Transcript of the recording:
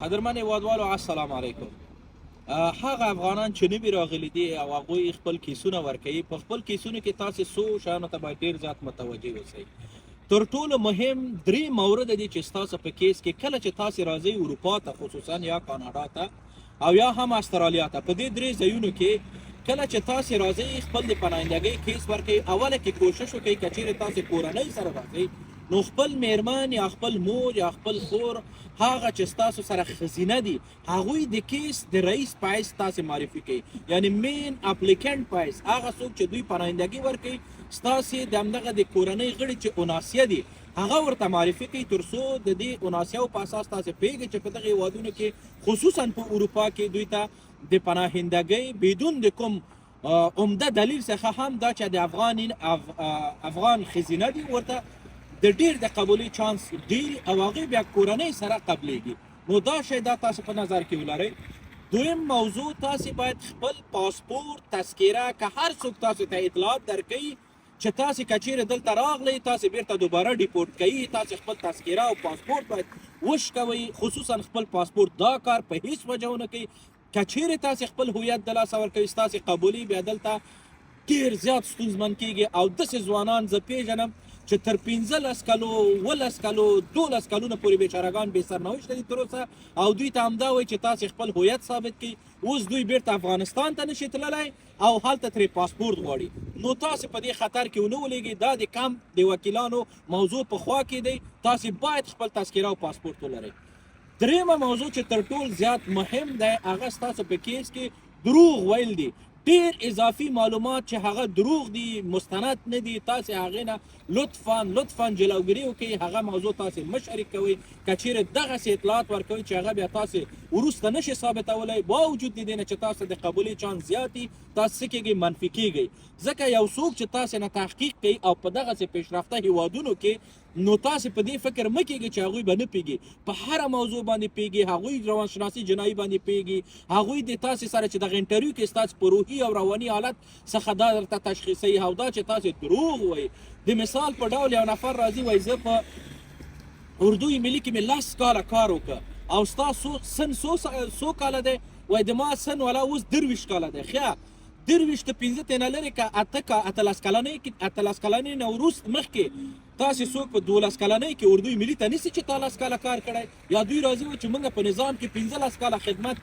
قدرمن هیوادوالو، السلام علیکم. هغه افغانان چې نوي راغلي دي او هغوی خپل کیسونه ورکوي، په خپل کیسونو کې تاسو څو شیانو ته باید ډیر زیات متوجه اوسئ. تر ټولو مهم درې مورد دي چې ستاسو په کیس کې، کله چې تاسو راځئ اروپا ته خصوصا، یا کاناډا ته او یا هم استرالیا ته، په دې درې ځایونو کې کله چې تاسو راځئ، خپل د پناهندګۍ کیس ورکوي، اوله کې کوشش وکړئ، که چیرې تاسو کورنۍ سره راځئ، نو خپل میرمن یا خپل مور یا خپل خور، هغه چې ستاسو سره ښځینه دي، هغوی د کیس د رئیس په حیث تاسو معرفي کوي، یعنی main applicant په حیث. هغه څوک چې دوی پناهندګي ورکوي، ستاسو د همدغه د کورنۍ غړي چې اناسیه دي، هغه ورته معرفي کوي، تر څو د دې اناسیو په اساس تاسو پوهیږئ چې په دغه هیوادونو کې، خصوصا په اروپا کې، دوی ته د پناهندګۍ بدون د کوم عمده دلیل څخه هم، دا چې د افغان ښځینه دي، ورته د ډیر د قبولي چانس ډیر او هغه بیا کورنۍ سره قبليږي. نو دا شی دا تاسو په نظر کې ولرئ. دویم موضوع، تاسو باید خپل پاسپورت، تذکره، که هر څوک تاسو ته اطلاعات درکوي چې تاسو کچېره دلته راغلی، تاسو بیرته دوباره deport کوي، تاسو خپل تذکره او پاسپورت باید وشکوئ، خصوصا خپل پاسپورت. دا کار په هیڅ وجه ونه کوي. کچېرې تاسو خپل هویت د لاسه ورکوي، ستاسو قبولي بیا دلته ډیر زیات ستونزمن کیږي. او داسې ځوانان زه پیژنم چې تر 15 کلو، 17 کلو، 12 کلونو پورې بیچارهګان بې سرنوشته دي تر اوسه، او دوی ته همدا وایي چې تاسو خپل هویت ثابت کړئ. اوس دوی بیرته افغانستان ته نشي تللی او هلته ترې پاسپورت غواړي. نو تاسو په دې خطر کې ونه ولېږئ. دا د کمپ د وکیلانو موضوع په خوا کې دی، تاسو باید خپل تذکره او پاسپورت ولرئ. دریمه موضوع چې تر ټول زیات مهم دی، هغه ستاسو په کیس کې دروغ ویل دي. ډیر اضافي معلومات چې هغه دروغ دي، مستند نه دي، تاسو هغه نه لطفا لطفا جلوګیري وکړئ. هغه موضوع تاسو مه شریک کوئ. که چیرې دغسې اطلاعات ورکوي چې هغه بیا تاسو وروسته نشي ثابتولی، باوجود د دې نه چې تاسو د قبولي چانس زیات دي، تاسو څه کېږئ؟ منفي کېږئ. ځکه یو څوک چې تاسو نه تحقیق کوي او په دغسې پیشرفته هیوادونو کې، نو تاسو په دې فکر مه کېږئ چې هغوی به نه پوهېږي. په هره موضوع باندې پوهېږي. هغوی روانشناسي جنایي باندې پوهېږي. هغوی د تاسو سره چې دغه interview کې ستاسو په روحي او رواني حالت څخه دا درته تشخیصوي. او دا چې تاسو دروغ وایي، د مثال په ډول یو نفر راځي، وایي زه په اردوی ملي کې مې 10 کاله کار وکړ، او ستا سن څو کاله دی؟ وایي د ما سن ولا اوس 23 کاله دی. ښه، 23 ته پنځه تنه لرې که، اته کا 18 کلنۍ کې، 18 کلنۍ نه وروسته مخکې تاسې څوک په 12 کلنۍ کې اردوی ملي ته نیسي چې تا 10 کاله کار کړی؟ یا دوی راځي چې موږ په نظام کې 15 کاله خدمت